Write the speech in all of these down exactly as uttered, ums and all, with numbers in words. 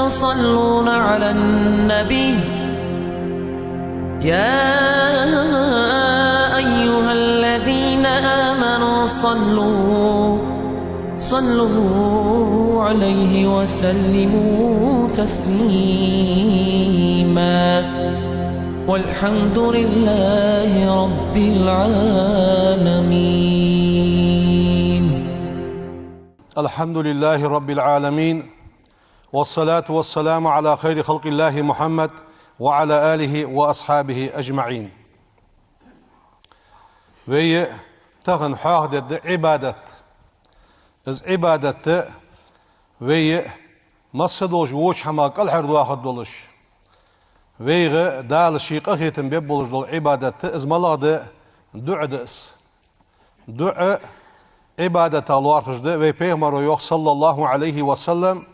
يصلون على النبي، يا أيها الذين آمنوا صلوا، صلوا عليه وسلموا تسليما. والحمد لله رب العالمين. الحمد لله رب العالمين، والصلاة والسلام على خير خلق الله محمد وعلى آله وأصحابه أجمعين. Вай тахан хьоахадергда Ӏибадат. Из Ӏибадат вай масса долча воча хӀамах кӀалхардоахаргдолаш, вайга Дала ший къахетам бергболаш бола Ӏибадат да из. МалагӀа да? ДуӀа да из. ДуӀа Ӏибадатах лоархӀаш да. Вай пайхамаро йоах, صلى الله عليه وسلم: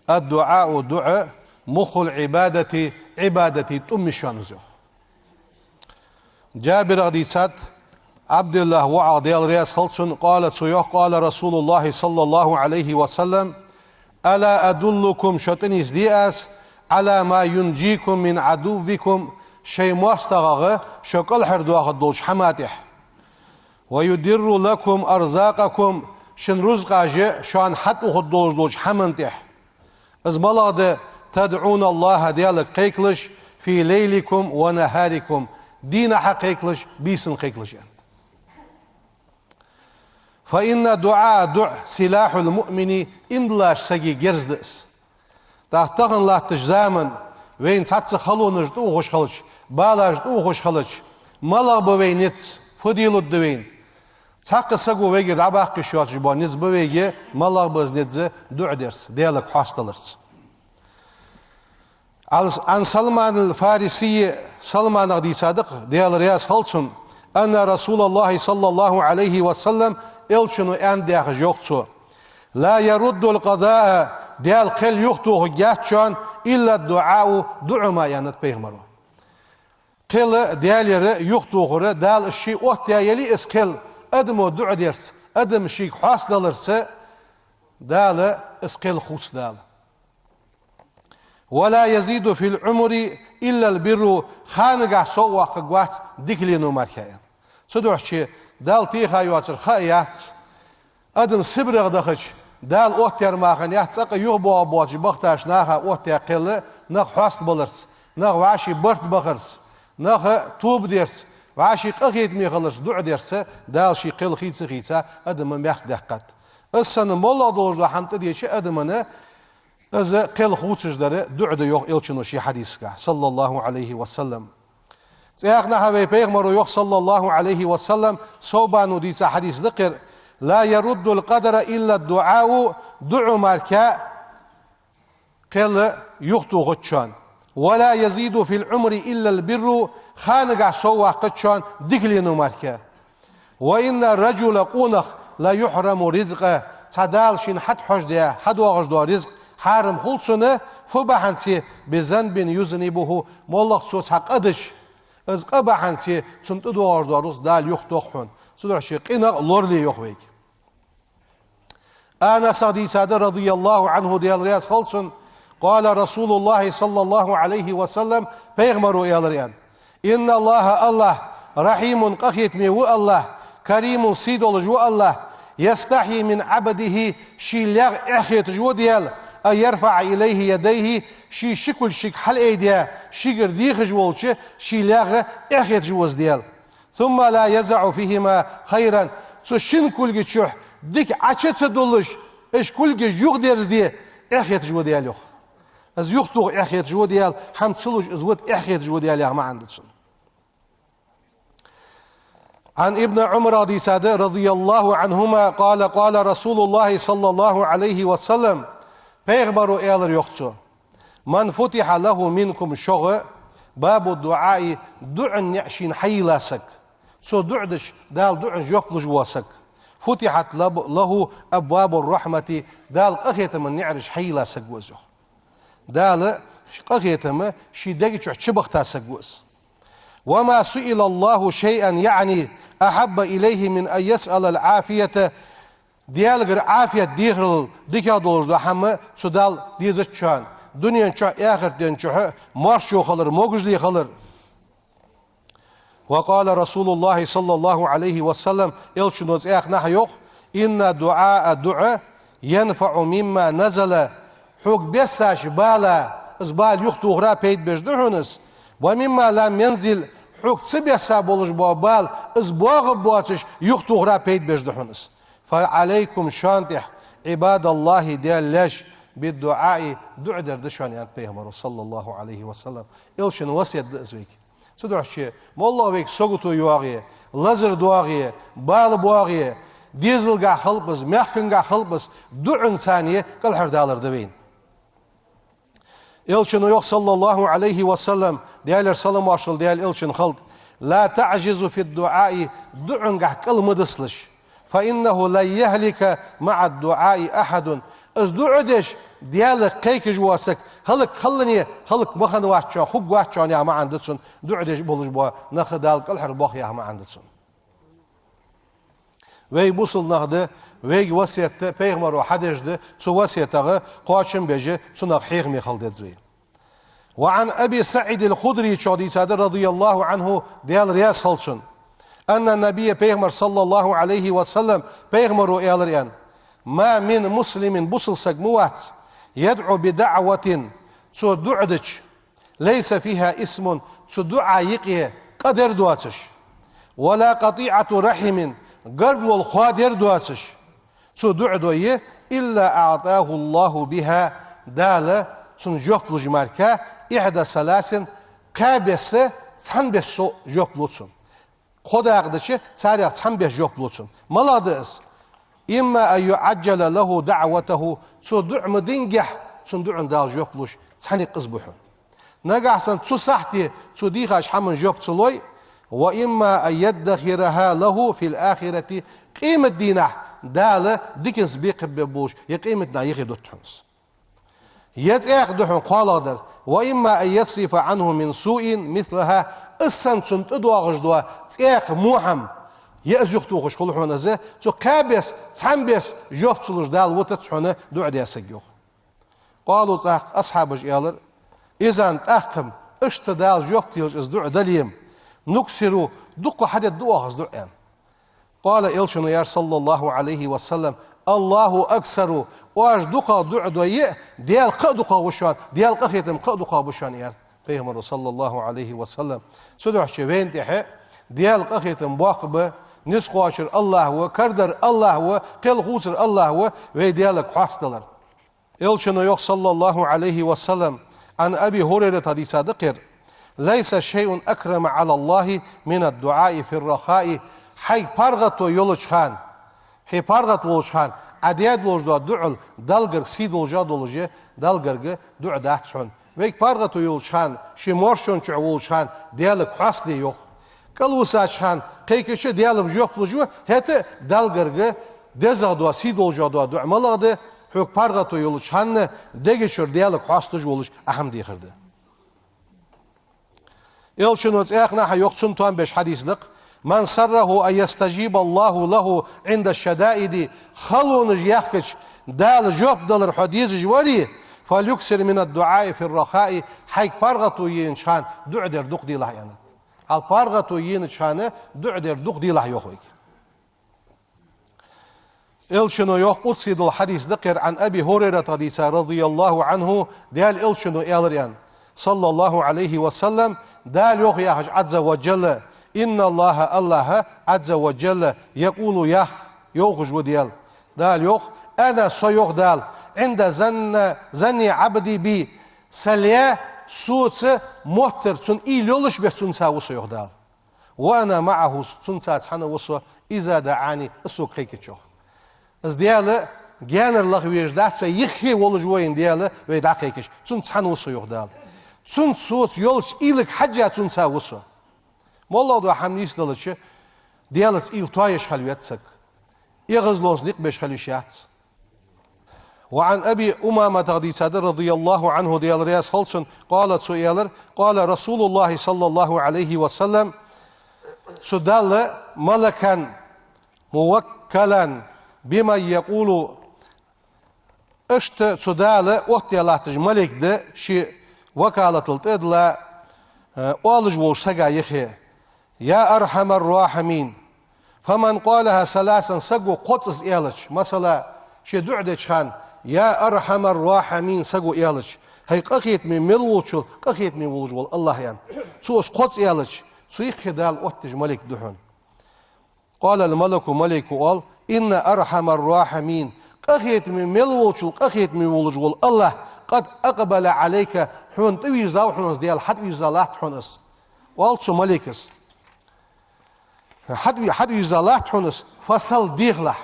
الدعاء, дуӀа, مخ العبادة, Ӏибадата тӀум я, йоах. Джабирах дийцад, Ӏабдуллахь воӀах, Даьла раьза хилва цунна, قال, цо йоах: قال رسول الله صلى الله عليه وسلم: ألا أدلكم, шо тӀанийсде аз, على ما ينجيكم من عدوكم, шоай моастагӀах шо кӀалхардоахаргдолча хӀаман тӀа, ويدر لكم أرزاقكم, шун рузкъаш шоана хьатӀаухаргдолаш долча хӀаман тӀа. Из малагӀа да? تدعون الله, Даьлага кхайкалаш, في ليلكم ونهاركم, дийнахьа кхайкалаш, бийсан кхайкалаш, аьнна. فإن الدعاء, дуӀа, سلاح المؤمن, иман долча сага герз да из. ТӀаккха тахан латтача заман, вайна цхьацца халонаш тӀаухаш хилча, балаш тӀаухаш хилча, малагӀа ба вай низ, фу де лургда вайна? Цхьаккха саго вайгара дӀабаккха йиш йоацаш бола низ ба вайга, малагӀа ба из низ? ДуӀа дарца, Даьлага хьоастадаларца. عن، عن سلمان الفارسي, Салманах дийцад-кх, Даьла раьза хилва цунна, أن رسول الله صلى الله عليه وسلم, Элчано аьннад яхаш йоах цо: لا يرد القضاء, Даьла кхел юхатохаргьяц шоана, إلا الدعاء, дуӀа мара, аьннад пайхамаро. Кхел Даьлагара юхатохар, Дала из ший оттаяь яле а из кхел, адамо дуӀа дарца, адам шийга хьоастадаларца, Дала из кхел хувц Дала. ولا يزيد في العمر إلا البر, ханагахьа сов воаккхаргвац дикалено мара, аьнна. Цудухьа Далла теха йоацар ха а яц. Адам Сибрегӏа дахача, Дала оттаяьр мара яц, цкъа юхабоагӀа боацаш бахача наха оттаяь кхел, нах хьоастабаларца, нах вӀаший барт бахарца, нах тоба дарца, вӀаший къахетаме хиларца, дуӀа дарца Дала ший кхел хийца а хийца, адам мехка даьккхад. Из санна моллагӀа долаш дола хӀама тӀадеча адамана из кхел хувцаш дар дуӀа да, йоах Элчано ший хьадисагахь, صلى الله عليه وسلم. Цхьаннахьа вай пайхамаро йоах, صلى الله عليه وسلم, Совбано дийца хьадис да-кх ер: لا يرد القضاء إلا الدعاء, дуӀа мара кхел юхатохац шоана. ولا يزيد في العمر إلا البر, ханагахьа сов воаккхац шоана дикалено мара. وإن الرجل, къонах, ليحرم الرزق, цхьа Дала шийна хьатӀахьожадаь, хьадоагӀаш дола ризкъ хьарам хул цунна, фу бахьанца? بذنب يذنبه, моллагӀа цо цхьа къа дича, из къа бахьанца цунна тӀадоагӀаш дола рузкъ Дала юхатох хьона. Цудухьа къинах лорале, йоах вайга. Анасах дийцад, رضي الله عنه, Даьла раьза хилва цунна, قال رسول الله صلى الله عليه وسلم, пайхамаро аьлар, аьнна: إن الله, АллахӀ, رحيم, къахетаме ва АллахӀ, كريم, сий долаш ва АллахӀ, يستحيي من عبده, ший лаьгӀа эхь хеташ ва Даьла, أن يرفع إليه يديه, ший ши кулг шийга хьалъайдаь, шийгара дехаш волча ший лаьгӀа эхь хеташ ва из Даьла. ثم لا يضع فيهما خيرا, цу шин кулга чу дика Ӏочу ца дуллаш, уж кулгаш юхадерзаде эхь хеташ ва Даьла, йоах. Из юхатоха эхь хеташ ва Даьла, хӀама ца луш из вита эхь хеташ ва Даьла яха маӀан да цун. عن ابن عمر дийцад, رضي الله عنهما, قال: قال رسول الله صلى الله عليه وسلم, пайхамаро аьлар, йоах цо: من فتح له منكم, шух, باب الدعاء, дуӀан наӀар шийна хьайийлла саг, цо дуӀа дича Дала дуӀанна жоп луш вола саг, فتحت له أبواب الرحمة, Дала къахетама наӀараш хьайийлла саг ва из, йоах. Дала къахетам ший дега чу чубахийта саг ва из. وما سئل الله شيئا, يعني, أحب إليه من أن يسأل العافية, Даьлагара Ӏафият дехарал дикагӀа долаш дола хӀама цу Далла дезац шоана. Дунен чухь, ахарта ден чухь а маршо хилар, могашале хилар. وقال رسول الله صلى الله عليه وسلم, элчано цӀаькха а йоах: إن الدعاء, дуӀа, ينفع مما نزل, хьога бессача бала, из бала юхатохара пайда беш да хьона из, ومما لم ينزل, хьога ца бесса болаш бола бала, из боагӀа боацаш, юхатохара пайда беш да хьона из. فعليكم, шоана тӀа, عباد الله, Даьла лаьш, بالدعاء, дуӀа дар да шоана, аьннад пайхамаро, صلى الله عليه وسلم. Элчан васкет да из вайга. Цудухьа моллагӀа вайга сагото йоагӀе, лазар доагӀе, бала боагӀе, дезалгахьа хилба из, мехкангахьа хилба из, дуӀанца кӀалхардалар да вайна. Элчано йоах, صلى الله عليه وسلم, Даьлера салам-моаршал Даьла элчанна хилда: لا تعجزوا في الدعاء, дуӀангахьа кӀал ма дисалаш. فإنه لن يهلك مع الدعاء أحد. Из дуӀа деш Даьлах кхайкаш вола саг хӀалакхилла, хӀалак ма хиннавац шоана, хургвац шоана яха маӀан да цун, дуӀа деш болаш бола нах Дала кӀалхарбоах яха маӀан да цун. Вай бусалба нах да, вайга васкет да, пайхамаро хьадеш да, цу васкетах кхоачам беш, цунах хьехаме хила деза вай. وعن أبي سعيد الخدري, цо дийцад, رضي الله عنه, Даьла раьза хилва цунна, أن النبي, пайхамар, صلى الله عليه وسلم, пайхамаро аьлар, аьнна: ما من مسلم, бусалба саг ма вац, يدعو بدعوة, цо дуӀа дича, ليس فيها إثم, цу дуӀа юкъе къа дар доацаш, ولا قطيعة رحم, гаргало хоадар доацаш, цо дуӀа дой, إلا أعطاه الله بها, Дала цунна жоп луш мара, إحدى ثلاث, кхаь бесса, цхьан бессо жоп лу цунна. Кхо дакъа дича, царех цхьан бесса жоп лу цунна. МалагӀа да из? إما أن يعجل له دعوته, цо дуӀа ма динге, цун дуӀанна Дала жоп луш, цхьанне къиза бу хьона. Нагахьа санна цу сахьте цо дийхача хӀаман жоп ца лой, وإما أن يدخرها له في الآخرة, къематдийнахьа Дала диканца бекхам беш болаш, е къематдийнахьа юхе дут хьона из. Е цӀаькха да хьона кхоалагӀдар: وإما أن يصرف عنه من سوء مثلها, из санна цунна тӀадоагӀаш дола цӀаькха во хӀама, е из юхатохаш хул хьона из, цо кхаь бесса, цхьан бесса жоп ца луш Дала вутац хьона дуӀа деш саг, йоах. قالوا, цӀаккха асхьабаша аьлар: إذن, тӀаккха-м, иштта Дала жоп телаш из дуӀа дале-м, نكثر, дукха хьадергда оаха из дуӀа, аьнна. قال, элчано аьлар, صلى الله عليه وسلم: الله أكثر, оаш дукхагӀа дуӀа дой, Даьла кхы а дукхагӀа ва шоана, Даьла къахетам кхы а дукхагӀа ба шоана, аьлар пайхамаро, صلى الله عليه وسلم. Цудухьа вайна тӀехьа Даьла къахетам боккха ба, низ кхоачар АллахӀ ва, кара дар АллахӀ ва, кхел хувцар АллахӀ ва, вай Даьлага хьоастадалар. Элчано йоах, صلى الله عليه وسلم, عن أبي هريرة, дийцад кхы: ليس شيء أكرم على الله من الدعاء في الرخاء. Хьайга паргӀато йолча хана, хье паргӀато волча хана Ӏа даь долаш дола дуӀал Далла гарга сий долаш долаш, Далла гарга дуӀа дац хьона. Вайга паргӀато йолча хана, ший маршон чу волча хана Даьлага хьоастаде, йоах. КӀалвисача хана кхайкача Даьла-м жоп луш ва, хӀаьта а Далла гарга дезагӀа дола, сий долаш дола дуӀа малагӀа да? Хьога паргӀато йолча хана дега чура Даьлага хьоастадеш волаш Ӏа хӀама дехар да. Элчано цӀаькха а йоах, цунна тоам беш хьадис да-кх: من سره أن يستجيب الله له عند الشدائد, халонаш яхкача Дала жоп далар хьо дезаш варе, فليكثر من الدعاء في الرخاء, хьайга паргӀато енача хана дуӀа дар дукха делахь, аьннад. Хьал паргӀато енача хана дуӀа дар дукха делахь, йоах вайга. Элчано йоах, къудси дола хьадис да-кх ер, عن أبي هريرة, дийцад, رضي الله عنه, Даьла элчано аьлар, аьнна, صلى الله عليه وسلم, Дала йоах яхаш, عز وجل: إن الله, АллахӀ, عز وجل, يقول, йоах, йоахаш ва Даьла. Дала йоах: أنا, со, йоах Дала, عند ظن, ظن عبدي بي, са лай соца моттар, цун уйла йолаш беса, цунца ва со, йоах Дала. وأنا معه, цунца цхьана ва со, إذا دعاني, из сога кхайкача, йоах. Из Даьла гаьнара лаха везаш дац вай, юххе волаш ва вайна Даьла, вай дӀакхайкача, цунца цхьана ва со, йоах Дала. Цунца соца йолча уйлага хьежжа цунца ва со. МоллагӀа дола хӀама нийсделча, Даьлаца уйла тоаеш хила веза саг. ЭгӀазлонца никъ беш хила йиш яц. وعن أبي أمامة, дийцад, رضي الله عنه, Даьла раьза хилва цунна, قال, цо аьлар: قال رسول الله صلى الله عليه وسلم, цу Далла ملكا موكلا بمن يقول Иштта цу Дала оттадаь латташ малейк да ший вакалатал тӀадилла, э, оалаш волча сага юхе: «يا أرحم الراحمين، فمن قالها ثلاثا», саго кхозза из аьлча, масала, ше дуӀа деча хана: «يا أرحم الراحمين», саго аьлча, хӀай къахетаме мел волчул къахетаме волаш вола АллахӀ, аьнна, цо из кхозза аьлча, цу юхе Дала оттадеш малейк да хьона. «قال الملك», малейко оал: «إن أرحم الراحمين», къахетаме мел волчул къахетаме волаш вола АллахӀ, «قد أقبل عليك», хьона тӀавийрзав хьона из, Даьла хьатӀавийрза латт хьона из, оал цу малейкас. ХьатӀави-, хьатӀавийрза латт хьона из, «فسل», дехалахь.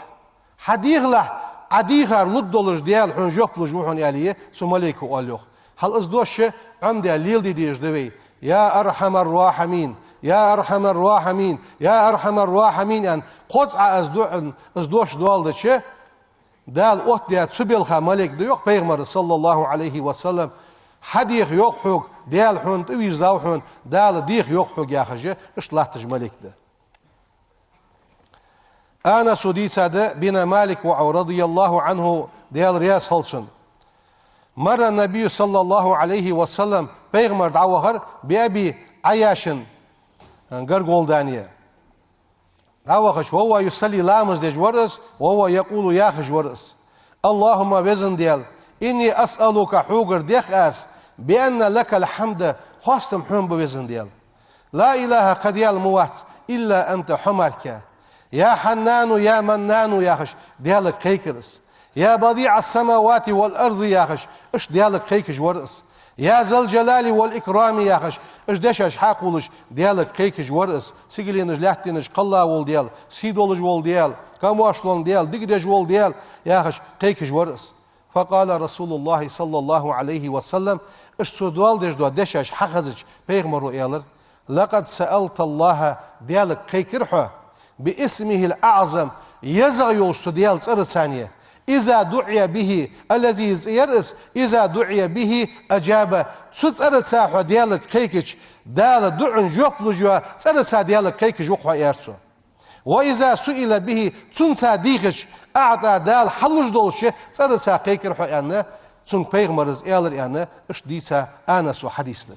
Хьадехалахь, Ӏа дийхар лургдолаш Даьла хьона жоп луш ва хьона, аьле, цу малейко оал йоах. Хьал из дош Ӏомадаь леладе дезаш да вай. «يا أرحم الراحمين، يا أرحم الراحمين، يا أرحم الراحمين», аьнна, кхозза Ӏа из дуӀа, из дош доаладича, Дала оттадаь цу балха малейк да йоах Пайхамара, صلى الله عليه وسلم, хьадеха йоах хьога, Даьла хьона тӀавийрзав хьона, Дала деха йоах хьога яхаш, иштта латташ малейк да. Анаса дийцад, бин Малик ва, رضي الله عنه, Даьла раьза хилва цунна: «مر النبي صلى الله عليه وسلم», Пайхамар дӀавахар, «بأبي عياش», гаргало дане. ДӀавахача, «وهو يصلي», ламаз деш вар из, «وهو يقول», яхаш вар из: «اللهم», Веза Даьла, «إني أسألك», хьогара дех аз, «بأن لك الحمد», хоастам хьона ба, Веза Даьла. «لا إله», кхы Даьла ма вац, «إلا أنت», хьо мара. «يا حنان يا منان», яхаш, Даьлага кхайкар из. «يا بديع السماوات والأرض», яхаш, иштта Даьлага кхайкаш вар из. «يا ذا الجلال والإكرام», яхаш, иштта дешаш хьакхувлаш, Даьлага кхайкаш вар из. Сигаленаш, лаьттанаш кхелла вола Даьла, сий долаш вола Даьла, камаьршал дола Даьла, дика деш вола Даьла, яхаш, кхайкаш вар из. «فقال رسول الله صلى الله عليه وسلم», иштта цо доаладеш дола дешаш хьахезача, Пайхамаро аьлар: «لقد سألت الله», Даьлага кхайкар хьо, «باسمه الأعظم», езагӀа йолча цу Даьла цӀерца, «إذا دعي به», الذي, цӀи яр из, «إذا دعي به أجاب», цу цӀерца хьо Даьлага кхайкача, Дала дуӀан жоп луш йола цӀерца Даьлага кхайкаш ва хьо, аьлар цо. «وإذا سئل به», цунца дийхача, «أعطى», Дала хьалуш долча цӀерца кхайкар хьо, аьнна, цунга Пайхамара из аьлар, аьнна, иштта дийца Анаса хьадис да.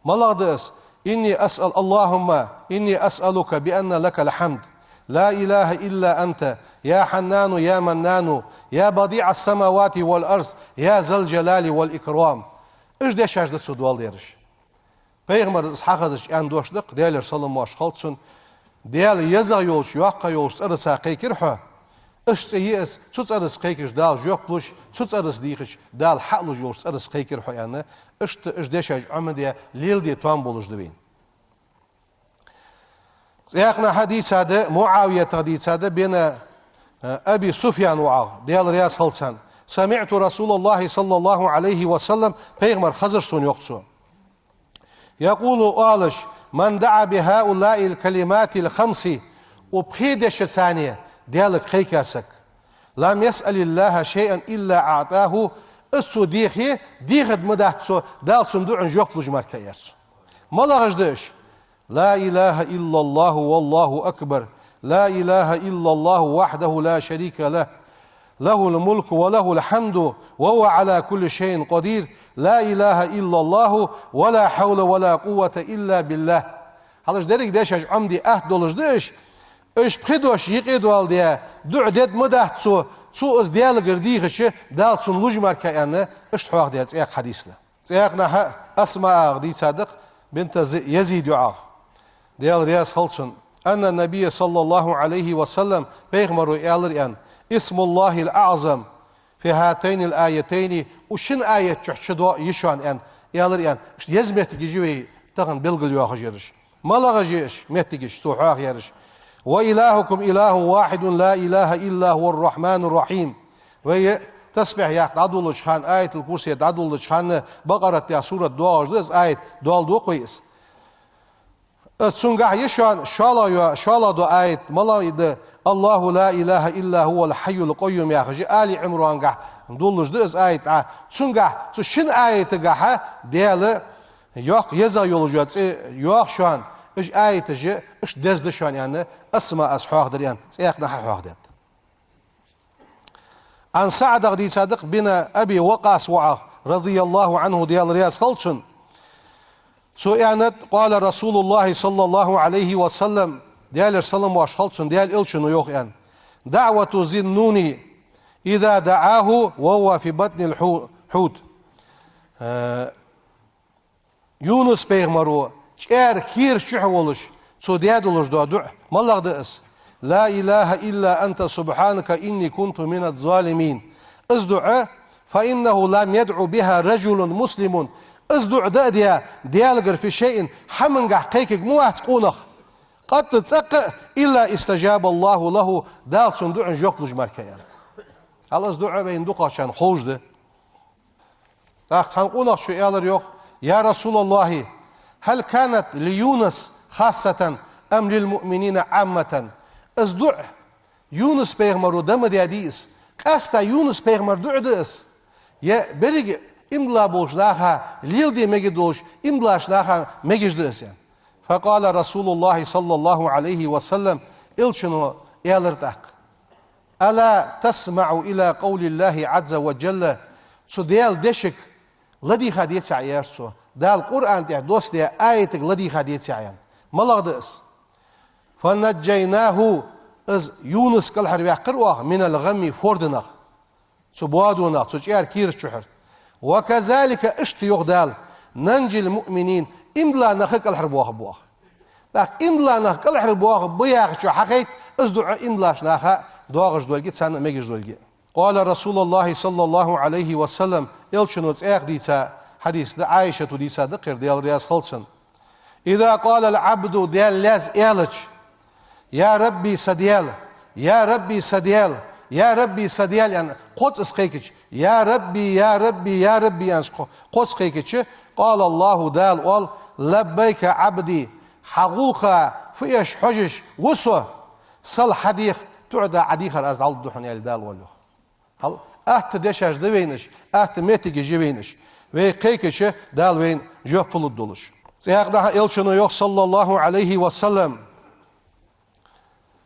МалагӀа да из? «إني أسأل، اللهم إني أسألك بأن لك الحمد، لا إله إلا أنت، يا حنان يا منان، يا بديع السماوات والأرض، يا ذا الجلال والإكرام». Иштта дешаш да цо доаладераш. Пайхамара из хьахезача аьнна дош да-кх, Даьлера салам-моаршал хилда цунна: «Даьла езагӀа йолча, йоккха йолча цӀерца кхайкар хьо, иштта цӀи я из, цу цӀерца кхайкача Дала жоп луш, цу цӀерца дийхача Дала хьалуш йолча цӀерца кхайкар хьо», аьнна, иштта иштта дешаш Ӏомадаь леладе тоам болаш да вайна. ЦӀаькханахьа дийцад, МуӀавията дийцад, бин, э, Аби Суфьян ва, Ӏа, Даьла раьза хилва цунна: «سمعت رسول الله صلى الله عليه وسلم», Пайхамар хезар сона, йоах цо. «يقول», оалаш: «من دعا بهؤلاء الكلمات الخمس», укх пхе дешаца Даьлага кхайка саг, «لم يسأل الله شيئا إلا أعطاه», из цо дехе, дехарг ма дац цо, Дала цун дуӀан жоп луш мара, аьлар цо. МалагӀаш да уж? «لا إله إلا الله والله أكبر، لا إله إلا الله وحده لا شريك له، له الملك وله الحمد وهو على كل شيء قدير، لا إله إلا الله ولا حول ولا قوة إلا بالله». Хьалаш деррига дешаш Ӏомаде атта долаш да уж. Уж пхи дош юкъе доаладаь, дуӀа дергма дац цо, цо из Даьлагара дийхача, Дала цунна луш мара, аьнна, иштта хьоахадаь цӀаькха хьадис да. ЦӀаькханахьа АсмаӀа дийцад-кх, бинт Зи-, Язид ва, Ӏа, Даьла раьза хилва цунна: «أن النبي صلى الله عليه وسلم», Пайхамаро аьлар, аьнна: «اسم الله الأعظم في هاتين الآيتين», укх шин аят чу чудоагӀа я шоана, аьнна, аьлар, аьнна, иштта еза моттигаш я вай тахан белгалйоахаш яраш. МалагӀаш я уж моттигаш, цо хьоахаераш? «وإلهكم إله واحد لا إله إلا هو الرحمن الرحيم». Вай тасбихь яккха дӀадолалуча хана, Аятул-Курсе дӀадолалуча хана, Бакъарат яха сурат доагӀаш да из аят, доаладу-кх вай из. Из цунгахьа я шоана шоллагӀа йо-, шоллагӀа дола аят, малагӀа да? «الله لا إله إلا هو الحي القيوم» яхаш, Али Ӏимрангахьа долалуш да из аят, Ӏа. Цунгахьа, цу шин аятагахьа Даьла йоккха, езагӀа йолаш йола цӀи йоах шоана, уж аяташ иштта деза да шоана, аьнна, АсмаӀас хьоахадаьр, аьнна, цӀаькханахьа хьоахадаьд. Ӏан СаӀдах дийцад-кх, бин Аби Вакъкъас ва Ӏа, رضي الله عنه, Даьла раьза хилва цунна. Цо аьннад: قال رسول الله صلى الله عليه وسلم, Даьлера салам-моаршал хилда цунна, Даьла Элчано йоах, аьнна: دعوة ذي النون إذا دعاه وهو في بطن الحو- الحوت. Э, Юнус-пайхамаро чӀаьра кера чу волаш, цо даь долаш дола дуӀа малагӀа да из? لا إله إلا أنت سبحانك إني كنت من الظالمين. Из дуӀа, فإنه لم يدع بها رجل مسلم. Из дуӀа дӀа а даь, Даьлагара في شيء, хӀамангахьа кхайкарг ма вац къонах. قط, цкъа а, إلا استجاب الله له, Дала цун дуӀанна жоп луш мара, аьнна. Хьал из дуӀа вайна дукхагӀчарна ховш да. ТӀаккха цхьан къонахчо аьлар, йоах: يا رسول الله، هل كانت ليونس خاصة أم للمؤمنين عامة؟ Из дуӀа Юнус-пайхамаро дӀа ма даьдий из? Къаьстта Юнус-пайхамара дуӀа да из? Е беррига иман дилла болча наха леладе мегаш долаш, иман диллача наха мегаш да из, аьнна. فقال رسول الله صلى الله عليه وسلم, Элчано аьлар тӀаккха: ألا تسمع إلى قول الله عز وجل؟ Цу Даьла дешага ладийгӀа деций Ӏа, аьлар цо. Дала Къуръана тӀа доссадаь аятага ладийгӀа деций Ӏа, аьнна. МалагӀа да из? فنجيناه, из Юнус кӀалхарваьккхар оаха, من الغم, форданах, цу боадонах, цу чӀаьра кера чухьара. وكذلك, иштта, йоах Дала, ننجي المؤمنين, иман дилла нах а кӀалхарбоахаргба оаха. ТӀаккха иман дилла нах кӀалхарбоахаргба яхачоа хьахайт из дуӀа иман диллача наха доагӀаш долга, царна мегаш долга. قال رسول الله صلى الله عليه وسلم, Элчано цхьаькха дийца хьадис да, Ӏайшата дийца да-кх ер, Даьла раьза хилва цунна: إذا قال العبد, Даьла лаз аьлча: يا ربي, са Даьла, يا ربي, са Даьла, يا ربي, са Даьла, аьнна, кхозза из кхайкача, يا ربي، يا ربي، يا ربي, аьнна, кхо-, кхозза кхайкача, قال الله, Дала оал: لبيك عبدي, хьа гӀулакха фу эш хьожаш ва со, سل, хьадеха, تعط, Ӏа дийхар аз дӀалургда хьона, аьле, Дала оал, йоах. Хьал, атта дешаш да вайна уж, атта моттигаш я вайна уж. Вай кхайкача, Дала вайна жоп лургдолаш. Цхьаькха дӀахо Элчано йоах, صلى الله عليه وسلم: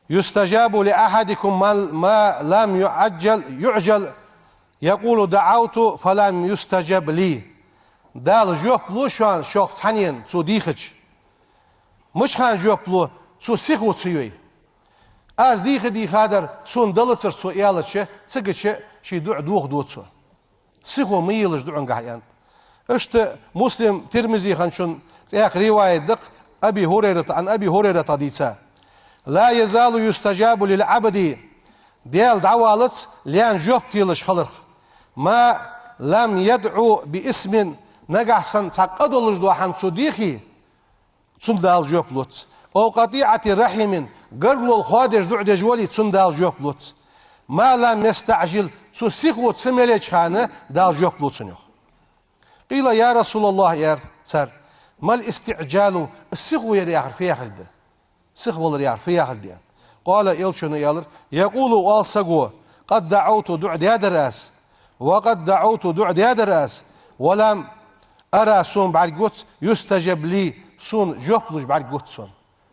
يستجاب لأحدكم ما، ما لم يعجل، يعجل، يقول: دعوت فلم يستجب لي. Дала жоп лу шоана, шох цхьаннена, цо дийхача. Мича хана жоп лу? Цо сихо ца йой. Аз дийха-дийхадар, сона далацар цо аьлча, цигача ший дуӀа дохаду цо. Сихо ма елаш дуӀангахьа, аьннад. Иштта Муслим, Тирмизи хинначун цхьаькха риваят да-кх, Аби Хурайрата, Ӏан Аби Хурайрата дийца: لا يزال يستجاب للعبد, Даьла дӀавалац лаьна жоп телаш хиларх. ما لم يدع بإثم, нагахьа санна цхьа къа долаш дола хӀама цо дийхе, цунна Дала жоп луц. أو قطيعة رحم, гаргало хоадеш дуӀа деш вале, цунна Дала жоп луц. ما لم يستعجل, цо сихо ца мелеча хана Дала жоп лу цунна, йоах. قيل: يا رسول الله, аьлар цар, ما الاستعجال, сихо яр яхар фу яхилга да? Сиха валар яхар фу яхилга да? قال, Элчано аьлар: يقول, оал саго: قد دعوت, дуӀа даьдар аз, وقد دعوت, дуӀа даьдар аз, ولم أر, сона бӀаргагуц, يستجب لي, сона жоп луш бӀаргагуц сона.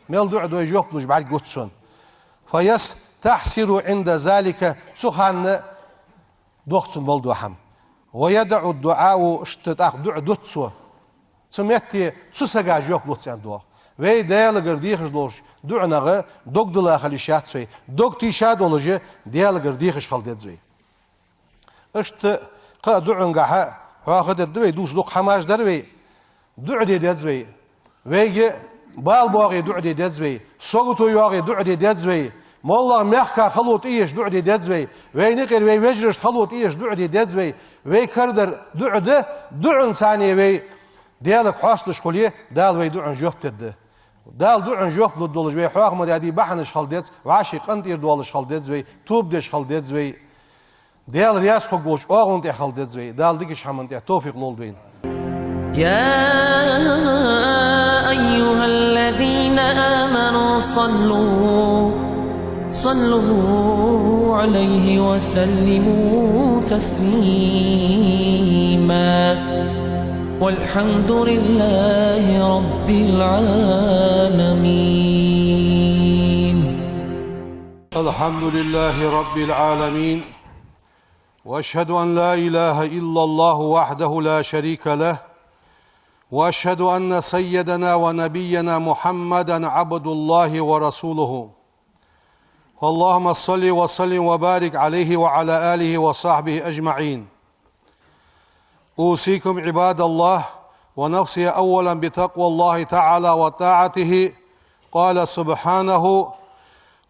Мел дуӀа дой жоп луш бӀаргагуц сона. فيستحسر عند ذلك, цу хана дох цунна мел дола хӀама. ويدع الدعاء, иштта тӀаккха дуӀа дуц цо. Цу метте цу сага жоп луц, аьннад оаха. Вай Даьлагара дехаш долаш дуӀанах дог дилла хила йиш яц вай. Дог тийша долаш Даьлагара дехаш хила деза вай. Иштта кхы а дуӀангахьа хьоахадергда вай, дувца дукха хӀамаш дар вай. ДуӀа де деза вай. Вайга бала боагӀе дуӀа де деза вай. Сагото йоагӀе дуӀа де деза вай. МоллагӀа мехка хало тӀаеш дуӀа де деза вай. Вайна юкъера вай вежарашта хало тӀаеш дуӀа де деза вай. Вай карадар дуӀа да, дуӀанца вай Даьлага хьоасталуш хуле, Дала вай дуӀанна жоп дергда. Дала дуӀанна жоп лургдолаш вай хьоахаде бахьанаш хила деза, вӀаший къинтӀера доалаш хила деза вай, тоба деш хила деза вай. Даьла раьза хургволча оагӀон тӀа хила деза вай. Дала дикача хӀаман тӀа товфикъ лолда вайна. يا أيها الذين آمنوا صلوا، صلوا عليه وسلموا تسليما. والحمد لله رب العالمين. الحمد لله رب العالمين. وأشهد أن لا إله إلا الله وحده لا شريك له، وأشهد أن سيدنا ونبينا محمدا عبد الله ورسوله. فاللهم صل وسلم وبارك عليه وعلى آله وصحبه أجمعين. أوصيكم عباد الله ونفسي أولا بتقوى الله تعالى وطاعته. قال سبحانه: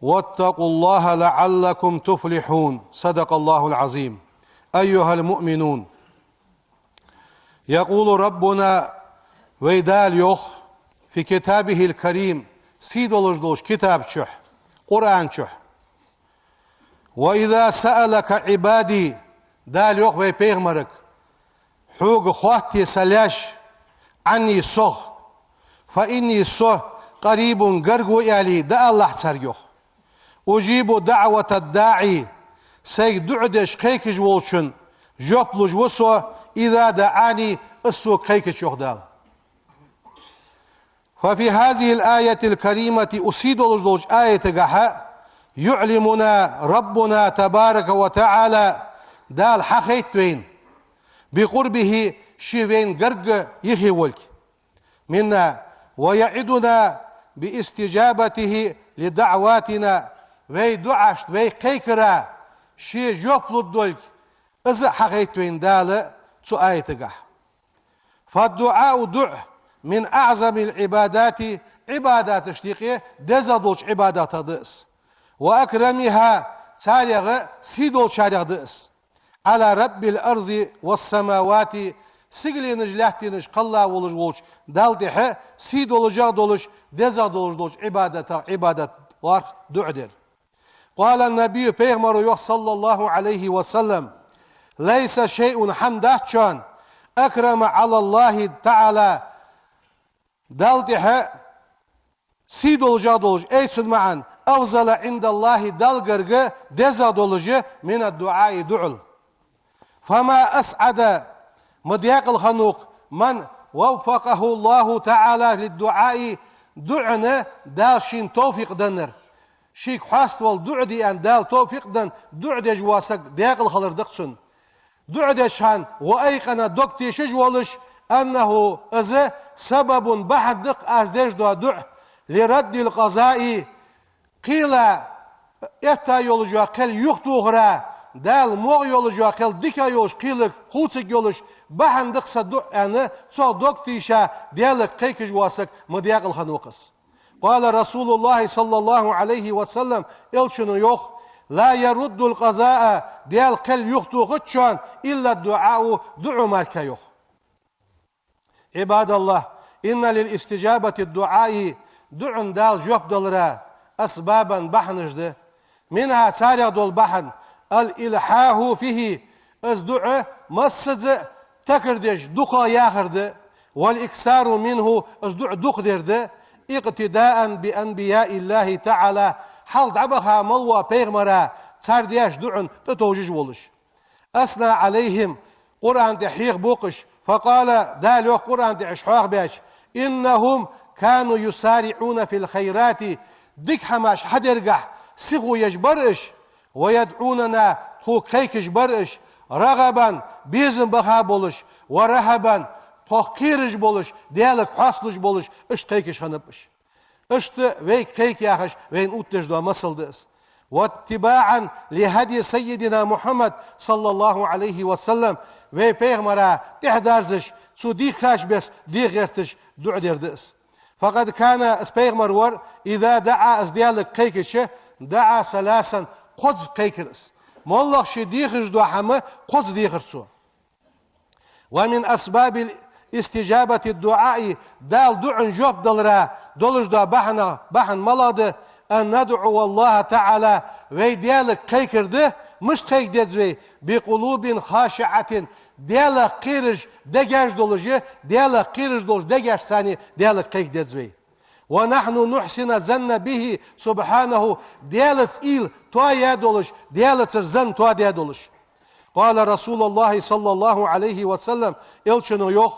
واتقوا الله لعلكم تفلحون. صدق الله العظيم. أيها المؤمنون، يقول ربنا, вай Дала йоах, في كتابه الكريم, сий долаш долча китаб чу, Къуръан чу: وإذا سألك عبادي, Дала йоах вай пайхамарга, хьога хоатте са лаьш, عني, сох, فإني, со, قريب, гарга ва аьле, дӀаалалахь царга, йоах. أجيب دعوة الداع, сайга дуӀа деш кхайкаш волчунна жоп луш ва со, إذا دعان, из сога кхайкача, йоах Дала. ففي هذه الآية الكريمة, укх сий долаш долча аятагахьа, يعلمنا ربنا تبارك وتعالى, Дала хьахайт вайна, بقربه, Ше вайна гарга, юхе волга, منا, ويعدنا باستجابته لدعواتنا, вай дуӀашта, вай кхайкара Ше жоп лургдолга, из а хьахайт вайна Дала цу аятагахьа. فالدعاء, дуӀа, من أعظم العبادات, Ӏибадаташта юкъе дезагӀа долча Ӏибадатех да из, وأكرمها, царех сий долчарех да из, على رب الأرض والسماوات, сигаленаш, лаьттанаш кхелла волаш волча Далла тӀехьа сий долаш а долаш, дезагӀа долаш долча Ӏибадатех Ӏибадат лоархӀ дуӀа дар. قال النبي, пайхамаро йоах, صلى الله عليه وسلم: ليس شيء, хӀама дац шоана, أكرم على الله تعالى, Далла тӀехьа сий долаш а долаш, ай цун маӀан, أفضل عند الله, Далла гарга дезагӀа долаш, من الدعاء, дуӀал. فما أسعد, ма даькъала хиннав-кх, من وفقه الله تعالى للدعاء, дуӀан Дала шийна товфикъ деннар. Шийга хьаставала дуӀа де аьнна Дала товфикъ денна, дуӀа деш вола саг даькъала хилар да-кх цун. ДуӀа деча хана, وأيقن, дог тешаш волаш, أنه, из, سبب, бахьан да-кх аз деш дола дуӀа, لرد القضاء, кхела этта йолаш йола кхел юхатохара, Дала могӀа йолаш йола кхел дика йолаш, кхелага хувцаргйолаш бахьан да-кх са дуӀа аьнна, цох дог тийша, Даьлага кхайкаш вола саг ма даькъала хиннав-кх из. قال رسول الله صلى الله عليه وسلم, Элчано йоах: لا يرد القضاء, Даьла кхел юхатохац шоана, إلا الدعاء, дуӀа мара, йоах. عباد الله، إن لاستجابة الدعاء, дуӀан Дала жоп далара أسبابا, бахьанаш да. منها, царех дола бахьан, الإلحاح فيه, из дуӀа массаза а такар деш дукха яхар да, والإكثار منه, из дуӀа дукха дар да, اقتداء بأنبياء الله تعالى, хьалха дӀабаха мел вола пайхамара, цар деш дуӀан тӀатовжаш волаш. أثنى عليهم, Къуръан тӀа хьоахабу-кх уж, فقال, Дала йоах Къуръан тӀа уж хьоахабаьча: إنهم كانوا يسارعون في الخيرات, дика хӀамаш хьадергахьа сихо еш бар уж, ويدعوننا, тхога кхайкаш бар уж, رغبا, безам баха болаш, ورهبا, тхох кхераш болаш, Даьлага хьоасталуш болаш, иштта кхайкаш хиннаб уж. Иштта вайга кхайка яхаш, вайна оттадеш дола масал да из. واتباعا لهدي سيدنا محمد صلى الله عليه وسلم, вай пайхамара тӀехьадерзаш, цо дийхача беса деха гӀерташ дуӀа дар да из. فقد كان, из пайхамар вар, إذا دعا, из Даьлага кхайкача, دعا ثلاثا, кхозза кхайкар из. МоллагӀа ше дехаш дола хӀама кхозза дехар цо. ومن أسباب استجابة الدعاء, Дала дуӀан жоп далара долаш дола бахьан, бахьан малагӀа да, أن ندعو الله تعالى, вай Даьлага кхайкар да, мишта кхайка деза вай, بقلوب خاشعة, Даьлах кхераш дегаш долаш, Даьлах кхераш долаш дегашца Даьлага кхайка деза вай. ونحن نحسن الظن به سبحانه, Даьлаца уйла тоаяь долаш, Даьлацара зан тоадаь долаш. قال رسول الله صلى الله عليه وسلم, Элчано йоах: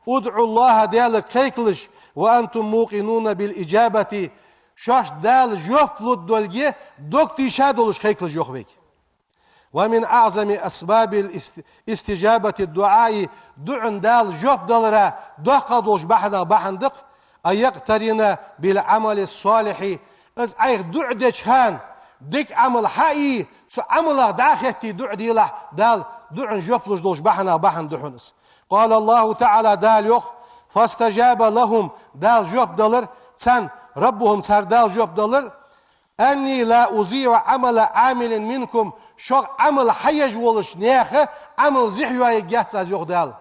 ادعوا الله, Даьлага кхайкалаш, وأنتم موقنون بالإجابة, шоашта Дала жоп лургдолга дог тийша долаш кхайкалаш, йоах вайга. ومن أعظم أسباب الاست- استجابة الدعاء, дуӀан Дала жоп далара доккхагӀа долча бахьанех бахьан да-кх, أن يقترن بالعمل الصالح, из Ӏайха дуӀа деча хана дика Ӏамал хьаий, цу Ӏамалах дӀахетте дуӀа делахь, Дала дуӀан жоп луш долча бахьанех бахьан да хьона из. قال الله تعالى, Дала йоах: فاستجاب لهم, Дала жоп далар царна, ربهم, цар Дала жоп далар, أني لا أضيع عمل عامل منكم, шух Ӏамал хьаеш волча наьха Ӏамал зехьа йоаергьяц Аз, йоах Дала.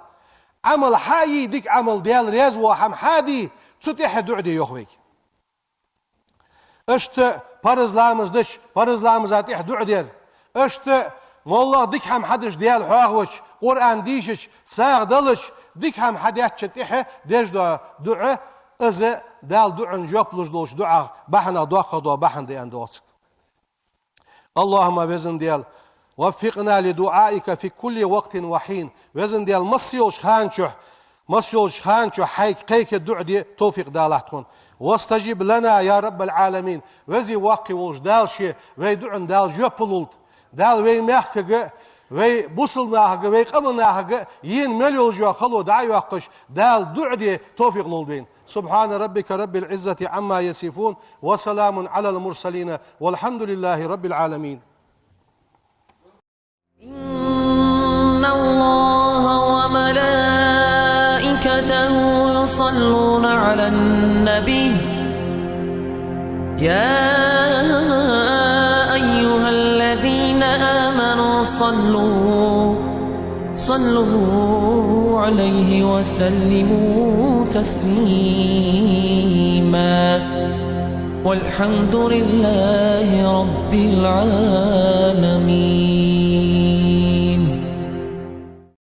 Ӏамал хьаий, дика Ӏамал, Даьла раьза вола хӀама хьаде, цу тӀехьа дуӀа де, йоах вайга. Иштта парз ламаз дича, парз ламаза тӀехьа дуӀа дер. Иштта моллагӀа дика хӀама хьадича, Даьла хьоахавича, Къуръан дийшача, сагӀа далача, дика хӀама хьадеча тӀехьа деш дола дуӀа, из Дала дуӀан жоп луш долча дуӀах бахьанех доккхагӀа дола бахьан да аьнна доагӀа цига. اللهم, Веза Даьла, وفقنا لدعائك في كل وقت وحين. Веза Даьла, масса йолча хана чухь, масса йолча хана чухь Хьайга кхайка дуӀа де товфикъ далахь тхона. واستجب لنا يا رب العالمين. Веза Воккха волча Дала Ше вай дуӀан Дала жоп лулда. Дала вай мехкага, вай бусалба нахага, вай къаман нахага ена мел йолча хало дӀа а йоаккхаш, Дала дуӀа де товфикъ лулда вайна. سبحان ربك رب العزة عما يصفون، وسلام على المرسلين، والحمد لله رب العالمين. إن الله وملائكته يصلون على النبي، يا أيها الذين آمنوا صلوا، صلوا عليه وسلموا تسليما. والحمد لله رب العالمين.